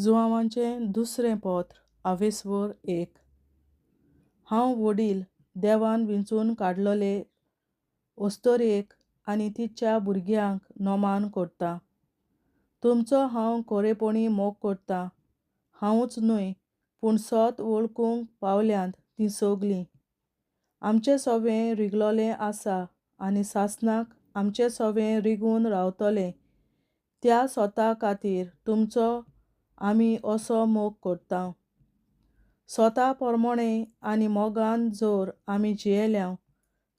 जुवांवाचें दुसरें पत्र, आवेस्वर एक. हांव व्हडील, देवान विंचून काडलोले अस्तोरेक आनी तिच्या भुरग्यांक नोमान करतां. तुमचो हांव खरेपणी मोग करतां, हांवूच न्हय, पूण सत वळखूंक पावल्यांत तीं सगलीं. आमचें सवें रिगलोलें आसा आनी सासणाक आमचे सवें रिगून रावतलें त्या सोता खातीर तुमचो आमी असो मोग करता. सोता पोरमोणें आनी मोगान जर आमी जियेल्याव,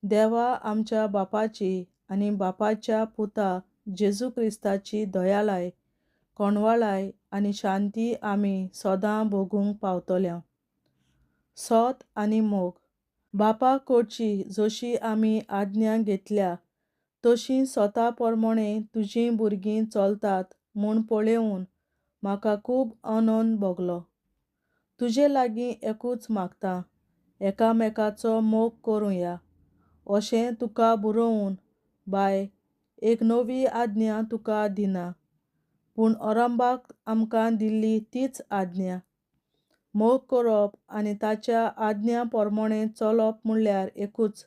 देवा आमच्या बापाची आनी बापाच्या पुता जेजू क्रिस्ताची दयालाय, कोणवाळाय आनी शांती आमी सदां भोगूंक पावतल्या. सोत आनी मोग. बापा कडची जशी आमी आज्ञा घेतल्या तशी सोता पोरमोणें तुजीं भुरगीं चलतात म्हूण पळेवन म्हाका खूब आनंद भोगलो. तुजे लागीं एकूच मागतां, एकामेकाचो मोग करुया. अशें तुका बरोवन, बाय, एक नवी आज्ञा तुका दिना, पूण अरंभाक आमकां दिल्ली तीच आज्ञा. मोग करप आनी ताच्या आज्ञा पोरमोणें चलप म्हणल्यार एकूच.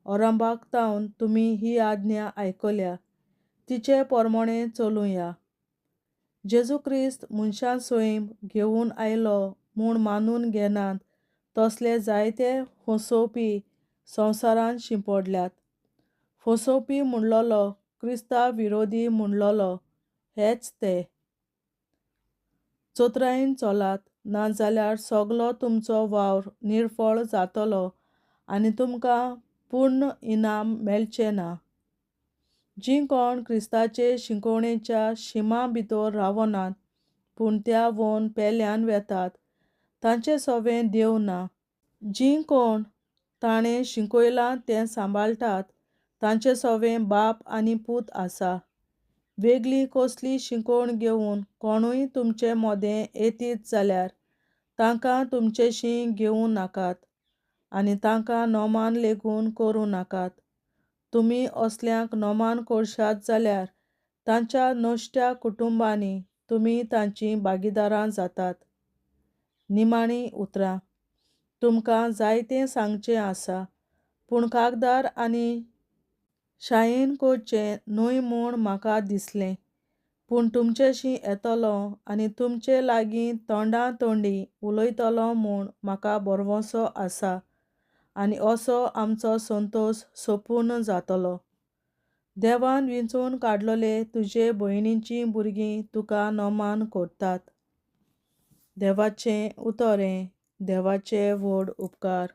अरंभाक तावन तुमी ही आज्ञा आयकल्या, तिचे पोरमोणें चलुया. जेजू क्रिस्त मनशां सैम घेवन आयलो म्हूण मानून घेनात तसले जायते फसोवपी संवसारांत शिंपडल्यात. फसोवपी म्हणलोलो, क्रिस्ता विरोधी म्हणलोलो, हेच ते. चतुरायेन चलात, नाजाल्यार सगलो तुमचो वावर निर्फळ जातलो आनी तुमकां पूर्ण इनाम मेळचें ना. जीं कोण क्रिस्ताचे शिकोवणेच्या शिमा भितर रावनात, पूण त्या वन पेल्यान वेतात, तांचे सवें देव ना. जीं कोण ताणें शिकयलां तें सांबाळटात, तांचे सवें बाप आनी पूत आसा. वेगळी कसली शिकोवण घेवन कोणूय तुमचे मदें येतीत जाल्यार तांकां तुमचेशी घेवं नाकात आनी तांकां नोमान लेगून करूं नाकात. तुमी असल्यांक नोमान करशात जाल्यार तांच्या नश्ट्या कुटुंबांनी तुमी तांचीं भागीदारां जातात. निमाणीं उतरां. तुमकां जायतें सांगचें आसा, पूण कागदार आनी शायेन करचें न्हय म्हूण म्हाका दिसलें. पूण तुमचेशी येतलो आनी तुमचे लागीं तोंडा तोंडी उलयतलो म्हूण म्हाका भरवंसो आसा आनी असो आमचो संतोश सोपूर्ण जातलो. देवान विंचून काडलोले तुजे भयणीचीं भुरगीं तुका नोमान करतात. देवाचें उतर हें देवाचे व्हड उपकार.